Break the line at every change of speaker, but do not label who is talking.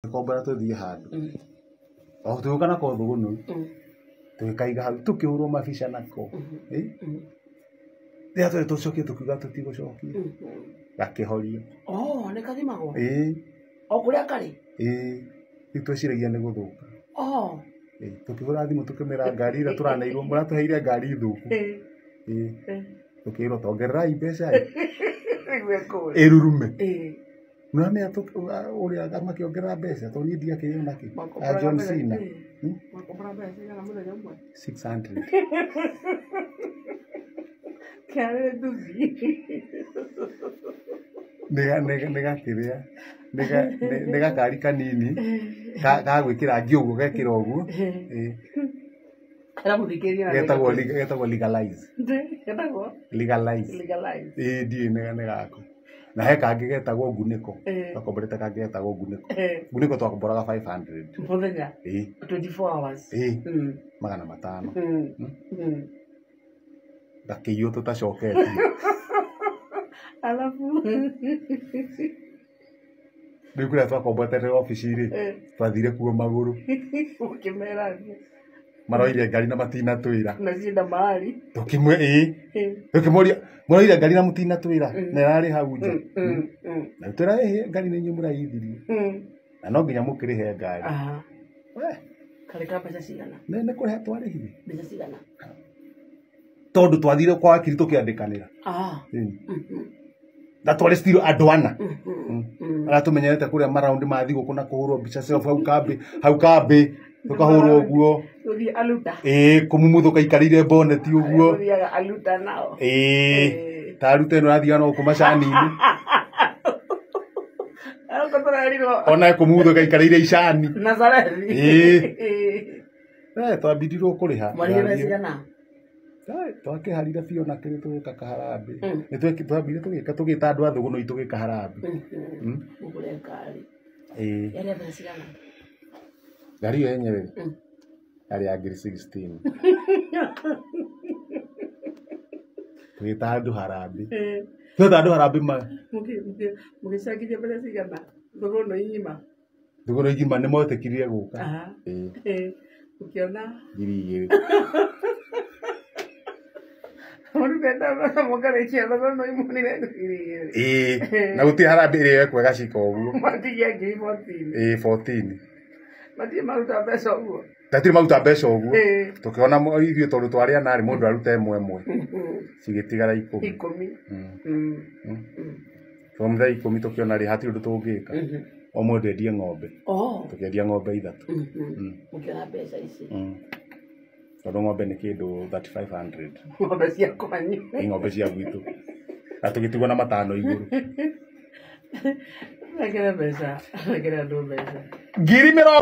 Tũgĩkombora tũthiĩ handũ. O tũgĩũka nako Thũgũnũi. Tũgĩkaiga hau tũkĩhũrwo mabica nako. Rĩrĩa twarĩ tũcokie tũkiuga tũtigũcokia. Gakĩhorio.
Oh, nĩ kathimagwo?
Ĩĩ.
O kũrĩa karĩ?
Ĩĩ. Rĩu tweciragia nĩ gũthũka.
Oh.
Ĩĩ, tũkĩhũra thimũ tũkĩmĩra ngari ĩrĩa tũraneirwo mũratũheire ngari thũku. Ĩĩ. Tũkĩrwo tongererai mbeca ĩ. Ĩrurume. Nĩũramenya ũrĩa makĩongerera mbeca tondũ niĩ ndiakĩrĩ onakĩ. A John Cena.
Makombora mbeca cigana mũthenya ũmwe?
600.
Kĩarĩ nduthi.
Nĩ gakĩrĩa nĩ gakari kanini ga gwĩkĩra ngi ũguo gekĩra ũguo. Getagwo legalize.
Getagwo?
Legalize.
Legalize.
Ĩĩ ndiũĩ nĩ gako. Na he kangĩ getagwo ngunĩko. Twakomborete kangĩ getagwo ngunĩko. Ngunĩko twakomboraga 500.
Mũthenya?
Ĩĩ.
24 hours.
Ĩĩ. 500. Gakĩiywo tũtacoketie.
Alafu
rĩu kũrĩa twakomborete obici rĩ, twathire kuo magũrũ.
Ũkĩmera atĩa?
Maroire ngari na matinatwĩra.
Na cienda mahali.
Ĩĩ. Tũkĩmoria mũroire ngari na mũtinatwĩra na ĩrarĩ hau nja. Na twĩra ĩhĩ ngari nĩ inyuĩ mũraiyithirie. Na no nginya mũkĩrĩhe ngari.
Karĩ ka mbeca cigana?
Nĩ kũrĩha twarĩhire.
Mbeca cigana?
Tondũ twathire kwa wakiri tũkĩandĩkanĩra. Na twarĩ still andũ ana. Arĩa tũmenyerete kũrĩa maraundi ma thigũkũ na kũhũrwo mbica selfie hau kambĩ tũkahũrwo ũguo.
Tũthiĩ aluta.
Ĩĩ, kũmumuthũka ikarĩire boneti ũguo.
Tũthiaga aluta nao.
Ĩĩ. Ta aluta ĩno ĩrathiaga na gũkũ macani-inĩ. Ona kũmumuthũka ikarĩire icani.
Nazarethi.
Ĩĩ. Twambirirwo kũrĩha.
Mwarĩhire mbeca cigana?
Twakĩharire biũ na kĩrĩ tũgĩka kaharambĩ. Nĩ twambire tũgĩka tũgĩta andũ a Thũgũnũi tũgĩka harambĩ.
Mũgũre ngari.
Ĩĩ.
Yarĩ mbeca cigana?
Ngari ĩyo yenyewe yarĩ ya ngiri 16. Tũgĩta andũ harambĩ. Tweta andũ harambĩ ma.
Mũgĩcangithia mbeca cigana? Thũgũnũi ng'ima.
Thũgũnũi ng'ima nĩ metĩkĩrire gũka. Ĩĩ.
Ũkĩona?
2,000. Ĩĩ, na gũtirĩ harambĩ ĩrĩa yekwo ĩgacika ũguo.
Matigia ngiri 14.
Ĩĩ, 14.
Matirĩ maruta mbeca ũguo.
Matirĩ maruta mbeca ũguo. Tũkĩona ithuĩ tondũ twarĩ ana rĩ, mũndũ aruta ĩmwe ĩmwe. Cigĩtigara 10.
10.
From the 10 tũkĩona rĩ, hatirĩ ũndũ tũngĩka. O mũndũ endie ng'ombe. Tũkĩendia ng'ombe 3.
Mũkĩona mbeca ici.
Tondũ ng'ombe nĩ kĩndũ 3,500.
Ng'ombe cia kwanyu.
Nĩ ng'ombe cia gwitũ. Na tũgĩtigwo na 5 igũrũ.
Rekere mbeca, rekere andũ mbeca.
Ngiri mĩrongo